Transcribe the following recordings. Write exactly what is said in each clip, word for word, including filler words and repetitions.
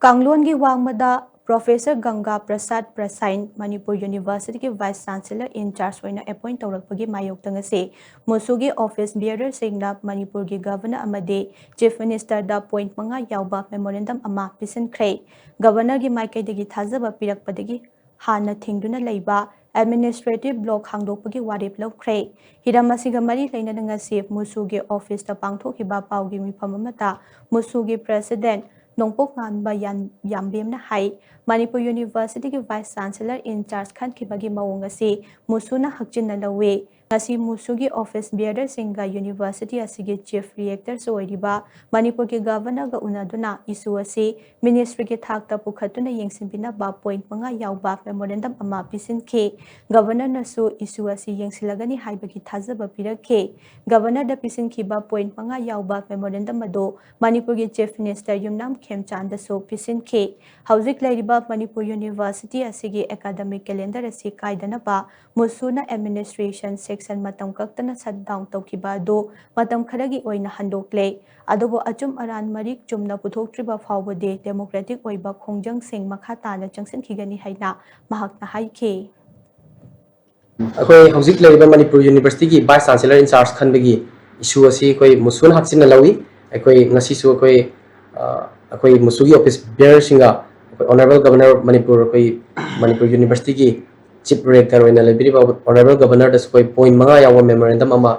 ꯀꯥꯡꯂꯣꯟꯒꯤ ꯋꯥꯡꯃꯗ ꯄ꯭ꯔꯣꯐꯦꯁꯔ ꯒꯪꯒꯥ ꯄ꯭ꯔꯁꯥꯗ ꯄ꯭ꯔꯁꯥꯏꯟ ꯃꯅꯤꯄꯨꯔ ꯌꯨꯅꯤꯚꯔꯁꯤꯇꯤꯒꯤ ꯚꯥꯏꯁ ꯆꯥꯟꯁꯦꯂꯔ ꯏꯟ ꯆꯥꯔꯖ ꯑꯣꯏꯅ ꯑꯦꯄꯣꯏꯟ ꯇꯧꯔꯛꯄꯒꯤ ꯃꯥꯌꯣꯛꯇ ꯉꯁꯤ ꯃꯨꯁꯨꯒꯤ ꯑꯣꯐꯤꯁ ꯕꯤꯌꯔꯔꯁꯤꯡꯅ ꯃꯅꯤꯄꯨꯔꯒꯤ ꯒꯚꯔꯅꯔ ꯑꯃꯗꯤ ꯆꯤꯐ ꯃꯤꯅꯤꯁꯇꯔꯗ ꯄꯣꯏꯟꯠ ꯃꯉꯥ ꯌꯥꯎꯕ ꯃꯦꯃꯣꯔꯦꯟꯗꯝ ꯑꯃ ꯄꯤꯁꯤꯟꯈ꯭ꯔꯦ꯫ ꯒꯚꯔꯅꯔꯒꯤ ꯃꯥꯏꯀꯩꯗꯒꯤ ꯊꯥꯖꯕ ꯄꯤꯔꯛꯄꯗꯒꯤ ꯍꯥꯟꯅ ꯊꯤꯡꯗꯨꯅ ꯂꯩꯕ ꯑꯦꯗꯃꯤꯅꯤꯁꯇ꯭ꯔꯦꯇꯤꯚ ꯕ꯭ꯂꯣꯛ ꯍꯥꯡꯗꯣꯛꯄꯒꯤ ꯋꯥꯔꯦꯞ ꯂꯧꯈ꯭ꯔꯦ꯫ ꯍꯤꯔꯝ ꯑꯁꯤꯒ ꯃꯔꯤ ꯂꯩꯅꯅ ꯉꯁꯤ ꯃꯨꯁꯨꯒꯤ ꯑꯣꯐꯤꯁꯇ ꯄꯥꯡꯊꯣꯛꯈꯤꯕ ꯄꯥꯎꯒꯤ ꯃꯤꯐꯝ ꯑꯃꯗ ꯃꯨꯁꯨꯒꯤ ꯄ꯭ꯔꯦꯁꯤꯗꯦꯟꯠ ꯅꯣꯡꯄꯣꯛ ꯉꯥꯟꯕ ꯌꯥꯝ-, ꯌꯥꯝꯕꯦꯝꯅ ꯍꯥꯏ, ꯃꯅꯤꯄꯨꯔ ꯌꯨꯅꯤꯚꯔꯁꯤꯇꯤꯒꯤ ꯚꯥꯏꯁ ꯆꯥꯟꯁꯦꯂꯔ ꯏꯟ ꯆꯥꯔꯖ ꯈꯟꯈꯤꯕꯒꯤ ꯃꯑꯣꯡ ꯑꯁꯤ ꯃꯨꯁꯨꯅ ꯍꯛꯆꯤꯟꯅ ꯂꯧꯏ꯫ ꯉꯁꯤ ꯃꯨꯁꯨꯒꯤ ꯑꯣꯐꯤꯁ ꯕꯤꯌꯔꯔꯁꯤꯡꯒ ꯌꯨꯅꯤꯚꯔꯁꯤꯇꯤ ꯑꯁꯤꯒꯤ ꯆꯤꯐ ꯔꯤꯑꯦꯛꯇꯔꯁꯨ ꯑꯣꯏꯔꯤꯕ ꯃꯅꯤꯄꯨꯔꯒꯤ ꯒꯚꯔꯅꯔꯒ ꯎꯅꯗꯨꯅ ꯏꯁꯨ ꯑꯁꯤ ꯃꯤꯅꯤꯁꯇ꯭ꯔꯤꯒꯤ ꯊꯥꯛꯇ ꯄꯨꯈꯠꯇꯨꯅ ꯌꯦꯡꯁꯤꯟꯕꯤꯅꯕ ꯄꯣꯏꯟꯠ ꯃꯉꯥ ꯌꯥꯎꯕ ꯃꯦꯃꯣꯔꯦꯟꯗꯝ ꯑꯃ ꯄꯤꯁꯤꯟꯈꯤ꯫ ꯒꯚꯔꯅꯔꯅꯁꯨ ꯏꯁꯨ ꯑꯁꯤ ꯌꯦꯡꯁꯤꯜꯂꯒꯅꯤ ꯍꯥꯏꯕꯒꯤ ꯊꯥꯖꯕ ꯄꯤꯔꯛꯈꯤ꯫ ꯒꯚꯔꯅꯔꯗ ꯄꯤꯁꯤꯟꯈꯤꯕ ꯄꯣꯏꯟꯠ ꯃꯉꯥ ꯌꯥꯎꯕ ꯃꯦꯃꯣꯔꯦꯟꯗꯝ ꯑꯗꯨ ꯃꯅꯤꯄꯨꯔꯒꯤ ꯆꯤꯐ ꯃꯤꯅꯤꯁꯇꯔ ꯌꯨꯝꯅꯥꯝ ꯈꯦꯝꯆꯥꯟꯗꯁꯨ ꯄꯤꯁꯤꯟꯈꯤ꯫ ꯍꯧꯖꯤꯛ ꯂꯩꯔꯤꯕ ꯃꯅꯤꯄꯨꯔ ꯌꯨꯅꯤꯚꯔꯁꯤꯇꯤ ꯑꯁꯤꯒꯤ ꯑꯦꯀꯥꯗꯃꯤꯛ ꯀꯦꯂꯦꯟꯗꯔ ꯑꯁꯤ ꯀꯥꯏꯗꯅꯕ ꯃꯨꯁꯨꯅ ꯑꯦꯗꯃꯤꯅꯤꯁꯇ꯭ꯔꯦꯁꯟ ꯁꯦꯛꯁꯟ ꯃꯇꯝ ꯀꯛꯇꯅ ꯁꯠ ꯗꯥꯎꯟ ꯇꯧꯈꯤꯕ ꯑꯗꯨ ꯃꯇꯝ ꯈꯔꯒꯤ ꯑꯣꯏꯅ ꯍꯟꯗꯣꯛꯂꯦ꯫ ꯑꯗꯨꯕꯨ ꯑꯆꯨꯝ ꯑꯔꯥꯟ ꯃꯔꯤꯛ ꯆꯨꯝꯅ ꯄꯨꯊꯣꯛꯇ꯭ꯔꯤꯕ ꯐꯥꯎꯕꯗꯤ ꯗꯦꯃꯣꯀ꯭ꯔꯦꯇꯤꯛ ꯑꯣꯏꯕ ꯈꯣꯡꯖꯪꯁꯤꯡ ꯃꯈꯥ ꯇꯥꯅ ꯆꯪꯁꯤꯟꯈꯤꯒꯅꯤ ꯍꯥꯏꯅ ꯃꯍꯥꯛꯅ ꯍꯥꯏꯈꯤ꯫ ꯑꯩꯈꯣꯏ ꯍꯧꯖꯤꯛ ꯂꯩꯔꯤꯕ ꯃꯅꯤꯄꯨꯔ ꯌꯨꯅꯤꯚꯔꯁꯤꯇꯤꯒꯤ ꯚꯥꯏꯁ ꯆꯥꯟꯁꯦꯂꯔ ꯏꯟ ꯆꯥꯔꯖ ꯈꯟꯕꯒꯤ ꯏꯁꯨ ꯑꯁꯤ ꯑꯩꯈꯣꯏ ꯃꯨꯁꯨꯅ ꯍꯛꯆꯤꯟꯅ ꯂꯧꯏ꯫ ꯑꯩꯈꯣꯏ ꯉꯁꯤꯁꯨ ꯑꯩꯈꯣꯏ, ꯑ, ꯑꯩꯈꯣꯏ ꯃꯨꯁꯨꯒꯤ ꯑꯣꯐꯤꯁ ꯕꯤꯌꯔꯁꯤꯡꯒ ꯑꯩꯈꯣꯏ ꯑꯣꯅꯔꯦꯕꯜ ꯒꯚꯔꯅꯔ ꯃꯅꯤꯄꯨꯔ, ꯑꯩꯈꯣꯏ ꯃꯅꯤꯄꯨꯔ ꯌꯨꯅꯤꯚꯔꯁꯤꯇꯤꯒꯤ ꯆꯤꯐ ꯔꯤꯑꯦꯛꯇꯔ ꯑꯣꯏꯅ ꯂꯩꯕꯤꯔꯤꯕ ꯑꯣꯅꯔꯦꯕꯜ ꯒꯚꯔꯅꯔꯗꯁꯨ ꯑꯩꯈꯣꯏ ꯄꯣꯏꯟꯠ ꯃꯉꯥ ꯌꯥꯎꯕ ꯃꯦꯃꯣꯔꯦꯟꯗꯝ ꯑꯃ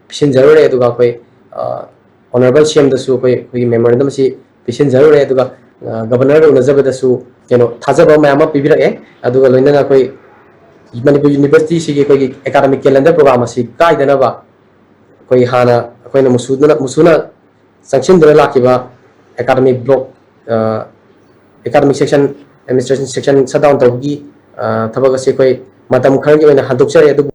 ꯄꯤꯁꯤꯟꯖꯔꯨꯔꯦ꯫ ꯑꯗꯨꯒ ꯑꯩꯈꯣꯏ, ꯑ, ꯑꯣꯅꯔꯦꯕꯜ ꯁꯤ ꯑꯦꯝꯗꯁꯨ ꯑꯩꯈꯣꯏ, ꯑꯩꯈꯣꯏꯒꯤ ꯃꯦꯃꯣꯔꯦꯟꯗꯝ ꯑꯁꯤ ꯄꯤꯁꯤꯟꯖꯔꯨꯔꯦ꯫ ꯑꯗꯨꯒ, ꯑ, ꯒꯚꯔꯅꯔꯒ ꯎꯅꯖꯕꯗꯁꯨ ꯀꯩꯅꯣ ꯊꯥꯖꯕ ꯃꯌꯥꯝ ꯑꯃ ꯄꯤꯕꯤꯔꯛꯑꯦ꯫ ꯑꯗꯨꯒ ꯂꯣꯏꯅꯅ ꯑꯩꯈꯣꯏ ꯃꯅꯤꯄꯨꯔ ꯌꯨꯅꯤꯚꯔꯁꯤꯇꯤꯁꯤꯒꯤ ꯑꯩꯈꯣꯏꯒꯤ ꯑꯦꯀꯥꯗꯃꯤꯛ ꯀꯦꯂꯦꯟꯗꯔ ꯄ꯭ꯔꯣꯒ꯭ꯔꯥꯝ ꯑꯁꯤ ꯀꯥꯏꯗꯅꯕ ꯑꯩꯈꯣꯏ ꯍꯥꯟꯅ ꯑꯩꯈꯣꯏꯅ ꯃꯨꯁꯨꯗꯨꯅ, ꯃꯨꯁꯨꯅ ꯆꯪꯁꯤꯟꯗꯨꯅ ꯂꯥꯛꯈꯤꯕ ꯑꯦꯀꯥꯗꯃꯤꯛ ꯕ꯭ꯂꯣꯛ, ꯑ, ꯑꯦꯀꯥꯗꯃꯤꯛ ꯁꯦꯛꯁꯟ, ꯑꯦꯗꯃꯤꯅꯤꯁꯇ꯭ꯔꯦꯁꯟ ꯁꯦꯛꯁꯟ ꯁꯠ ꯗꯥꯎꯟ ꯇꯧꯕꯒꯤ, ꯑ, ꯊꯕꯛ ꯑꯁꯤ ꯑꯩꯈꯣꯏ ꯃꯇꯝ ꯈꯔꯒꯤ ꯑꯣꯏꯅ ꯍꯟꯗꯣꯛꯆꯔꯦ꯫ ꯑꯗꯨꯕꯨ